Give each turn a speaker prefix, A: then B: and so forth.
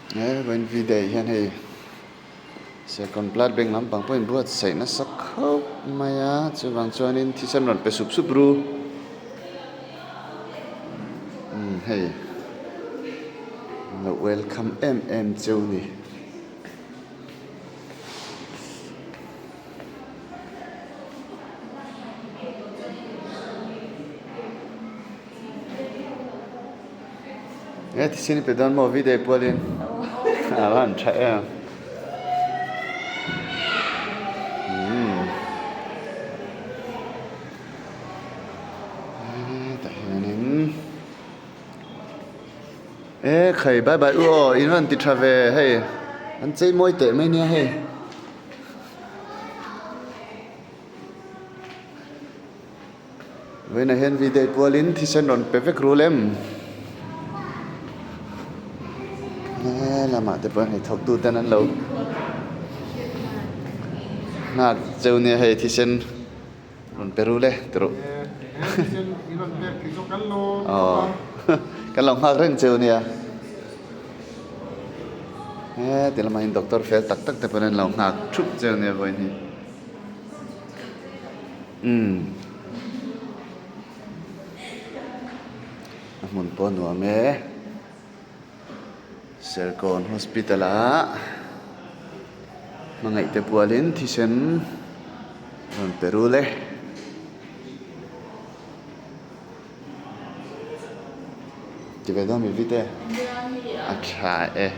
A: He vawiin video hian hei Serkawn blood bank lampang pawh inbuatsaih nasa khawp mai a chuvang chuanin thisen rawn pe sup sup ru umm hei an lo welcome em em cheu ni. He thisen i pe dawn maw video pualin a va han tha em umm hetah hianin e khai bye bye u aw in rawn ti tha ve hei an chei mawi teh mai nia hei. Vawiinah hian video pualin thisen rawn pe vek rul em? He lamah te pawh hei thawk tu ten an lo nghak cheu nia hei thisen rawn pe rul e ti rawh. Aw kan lo nghak reng cheu nia. He ti lamah hian doctor fel tak tak te pawh an lo nghak thup cheu nia vawiin hi. Umm a hmun pawh a nuam e Serkawn hospital ah hmangaih te pualin thisen rawn pe rul e. Ti ve dawn mi vite a tha e.